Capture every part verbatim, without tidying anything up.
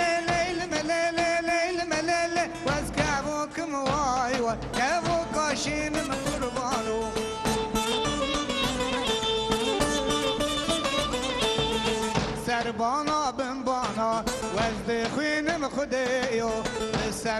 lê lê li me lê lê lê li me lê lê. Wez kevokim vay vay, kevoka şînim qurbano. Serbana bin bana, wez dixwînim Xwedê yo. Li ser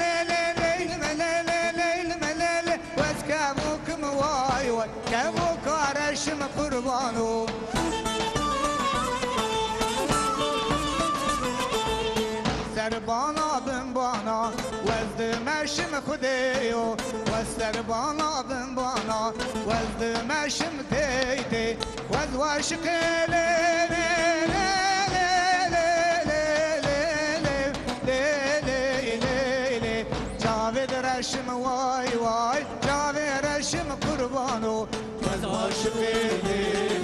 lê lê leylim lê lê leylim lê lê. Wez kevokim way way, kevoka reşim qurbano. Serbana bin bana, wez dimeşim Xwedê yo. Wez serbana bin bana, wez dimeşim tey tey. Wez waşiqê lê lê lê lê lê lê lê lê lê lê lê lê lê lê lê. Çavê direşim way way, çavê reşim qurbano. Wez waşiqê lê